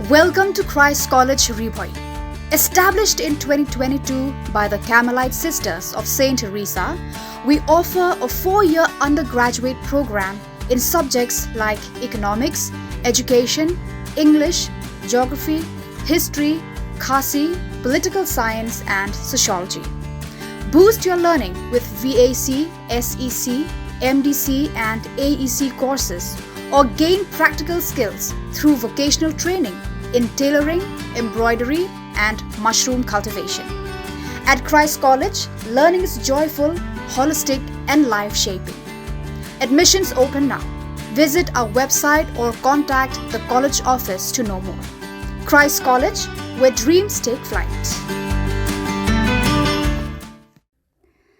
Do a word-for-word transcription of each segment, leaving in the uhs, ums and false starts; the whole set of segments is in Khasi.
Welcome to Christ College Ri Bhoi. Established in twenty twenty-two by the Carmelite Sisters of Saint Teresa, we offer a four-year undergraduate program in subjects like economics, education, English, geography, history, Khasi, political science, and sociology. Boost your learning with V A C, S E C, M D C, and A E C courses, or gain practical skills through vocational training in tailoring, embroidery, and mushroom cultivation. At Christ College, learning is joyful, holistic, and life shaping. Admissions open now. Visit our website or contact the college office to know more. Christ College, where dreams take flight.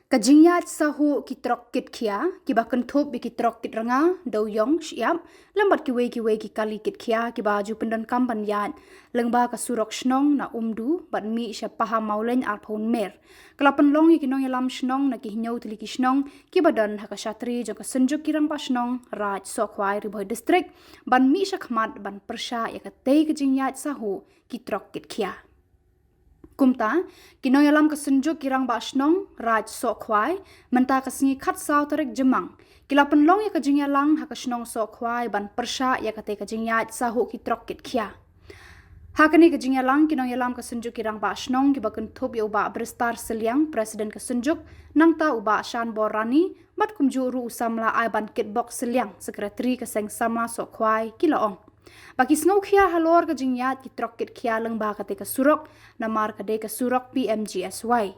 Ka jingïaid sahuh ki trok kit khia, kiba kynthup ïa ki trok kit rnga, dewiong, shyiap, lem bad kiwei kiwei ki kali kit khia, kiba ju pyndonkam ban ïaid lyngba ka surok shnong na Umdu bad mih sha Pahammawlein arphew mer. Ka la pynlong ïa ki nongïalam shnong na ki hynñiew tylli ki shnong, kiba don ha ka shatri jong ka Synjuk ki Rangbah Shnong Raid Sohkhwai, Ri Bhoi District, ban mih sha khmat ban pyrshah ïa katei ka jingïaid sahuh ki trok kit khia. Kumta, ki nongïalam ka Synjuk ki Rangbah Shnong Raid Sohkhwai, mynta ka sngi khatsaw tarik Jymmang, ki la pynlong ïa ka jingïalang ha ka shnong Sohkhwai ban pyrshah ïa katei ka jingïaid sahuh ki trok kit khia. Ha kane ka jingïalang, ki nongïalam ka Synjuk ki Rangbah Shnong, kiba kynthup ïa u Bah Bristar Sylliang, President ka Synjuk, nangta u Bah Shanbor Rani, bad kumjuh ruh u samla Aibankitbok Sylliang, Secretary ka Seng Samla Sohkhwai, ki la ong ba ki sngewkhia halor ka jingïaid ki trok kit khia lyngba katei ka surok, namar ka dei ka surok P M G S Y.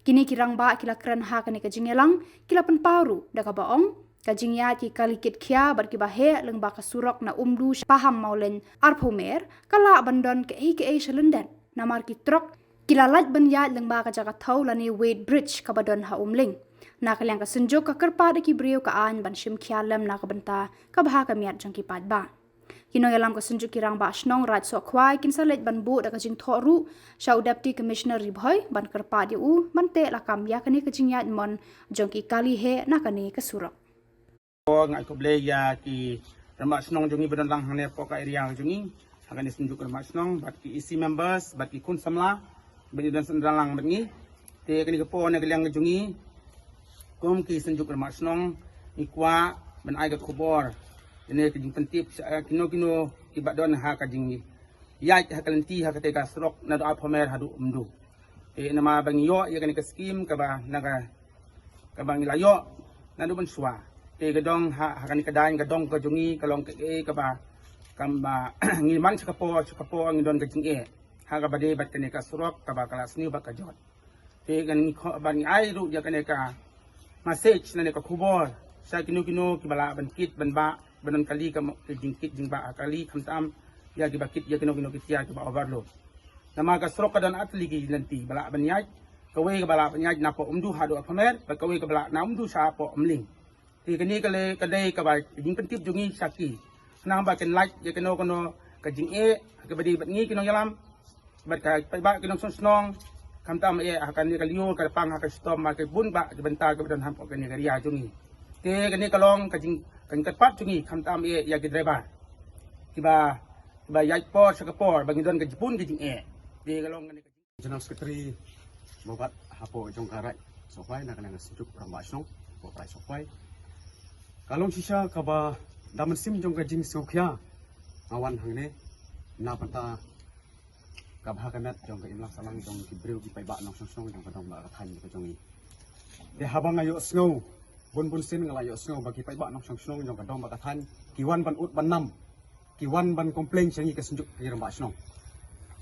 Kine ki rangbah ki la kren ha kane ka jingïalang, ki la pynpaw ruh da kaba ong, ka jingïaid ki kali kit khia bad kiba heh lyngba ka surok na Umdu sha Pahammawlein arphew mer, ka lah ban don kaei kaei sha lyndet, namar ki trok ki la lait ban ïaid lyngba ka jaka thew lane weight bridge kaba don ha Umling. Na ka liang ka Synjuk, ka kyrpad ïa ki briew ka aiñ ban shim khia lem na ka bynta ka bha ka miat jong ki paidbah. Ki nongïalam ka Synjuk ki Rangbah Shnong Raid Sohkhwai kin sa leit ban buh da ka jingthoh ruh sha u Deputy Commissioner Ri Bhoi ban kyrpad ïa u ban teh lakam ïa kane ka jingïaid mon jong ki kali heh na kane ka surok. Nga ai khublei ïa ki rangbah shnong jong ngi ba don lang hangne hapoh ka area jong ngi, ha kane Synjuk rangbah shnong, bad ki E C members, bad ki khun samla ba ngi don shen lang bad ngi. Te kane ka por na ka liang jong ngi, kum ki Synjuk rangbah shnong, ngi kwah ban ai ka khubor, kane ka jingpyntip sha kino kino kiba don ha ka jingïaid ha ka lynti ha katei ka surok naduh Upper Mer haduh Umdu. Te namar ba ngi ïoh ïa kane ka skim kaba na ka, kaba ngi la ïoh naduh mynshuwa. Te ka dong ha, ha kane ka daiñ ka dong ka jong ngi ka long kaei kaei kaba, kaba ngi man sha ka por sha ka por ngi don ka jingeh ha kaba dei bad kane ka surok kaba ka la sniew bad ka jot. Te kan ngi kho-, ban ngi ai ruh ïa kane ka message lane ka khubor sha kino kino kiba lah ban kit ban bah, ban don kali ka mo-, ka jingkit jingbah ha kali, khamtam ïa kiba kit ïa kino kino ki tiar kiba overload. Namar ka surok ka don ar tylli ki lynti ba lah ban ïaid, kawei kaba lah ban ïaid napoh Umdu haduh Upper Mer, bad kawei kaba lah na Umdu sha hapoh Umling. Te kane ka lei ka dei kaba jingpyntip jong ngi sha ki, khnang ba kin lait ïa kano kano ka jingeh kaba dei bad ngi ki nongïalam, bad ka paidbah ki nongshong shnong, khamtam eh ha kane ka lyiur ka pang ha ka shitom, ha ka bun bah ki bynta kiba don hapoh kane ka area jong ngi. Te kane ka long ka jing, ka jingkyrpad jong ngi, khamtam eh ïa ki driver kiba, kiba ïaid por sha ka por ba ngi don ka jingpun ka jingeh. Te ka long kane ka jing- General Secretary ba bat hapoh jong ka Raid Sohkhwai, na ka liang ka Synjuk Rangbah Shnong hapoh Raid Sohkhwai. Ka long shisha kaba da mynsiem jong ka jingsngewkhia nga wan hangne na bynta ka bha ka miat jong ka imlang sahlang jong ki briew ki paidbah nongshong shnong jong ka dong bad ka thaiñ ka jong ngi. Te haba nga ïohsngew, bun bun sien nga la ïohsngew ba ki paidbah nongshong shnong jong ka dong bad ka thaiñ ki wan ban ud ban nam, ki wan ban complain sha ngi ka Synjuk ki Rangbah Shnong.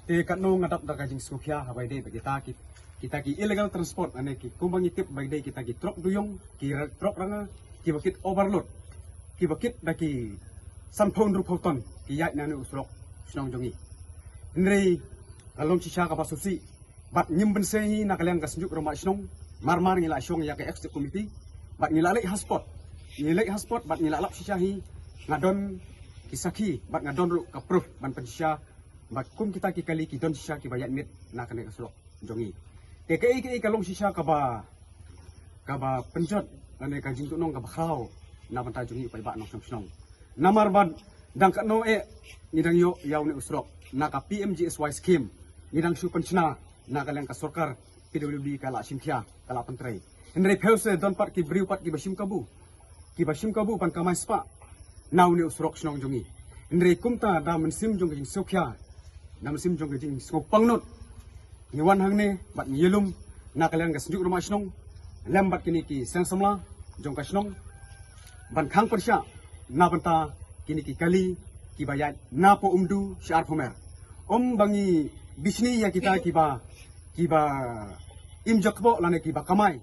Te katno nga dap da ka jingsngewkhia haba ïadei bad kita ki, kita ki illegal transport, lane ki kumba ngi tip ba ïadei kita ki trok dewïong, ki ra-, trok rnga, kiba kit overload, kiba kit da ki sanphew hynriewphew ton, ki ïaid na une u surok shnong jong ngi. Hynrei ka long shisha kaba sngewsih, bad ngim bynse hi na ka liang ka Synjuk Rangbah Shnong, mar mar ngi la shong ïa ka executive committee, bad ngi la leit ha spot. Ngi leit ha spot bad ngi la lap shisha hi, nga don ki sakhi bad nga don ruh ka proof ban pynshisha ba kum kita ki kali ki don shisha kiba ïaid miet na kane ka surok jong ngi. Te kaei kaei ka long shisha kaba, kaba pynjot lane ka jingtuhnong kaba khraw na bynta jong ngi u paidbah nongshong shnong. Namar ba Dang katno eh ngi dang ïoh ïa une u surok na ka P M G S Y scheme, ngi dang shu pynshna na ka liang ka sorkar P W D ka la shim khia, ka la pyntrei. Hynrei pheuse don pat ki briew pat kiba shim kabu, kiba shim kabu ban kamai spah na une u surok shnong jong ngi. Hynrei kumta da mynsiem jong ka jingsngewkhia, da mynsiem jong ka jingsngew pangnud, ngi wan hangne bad ngi ïalum na ka liang ka Synjuk Rangbah Shnong lem bad kine ki seng samla jong ka shnong ban khang pyrshah na bynta kine ki kali kiba ïaid na poh Umdu sha Arphumer. Ym ba ngi bishni ïa kita kiba, kiba im jakboh lane kiba kamai.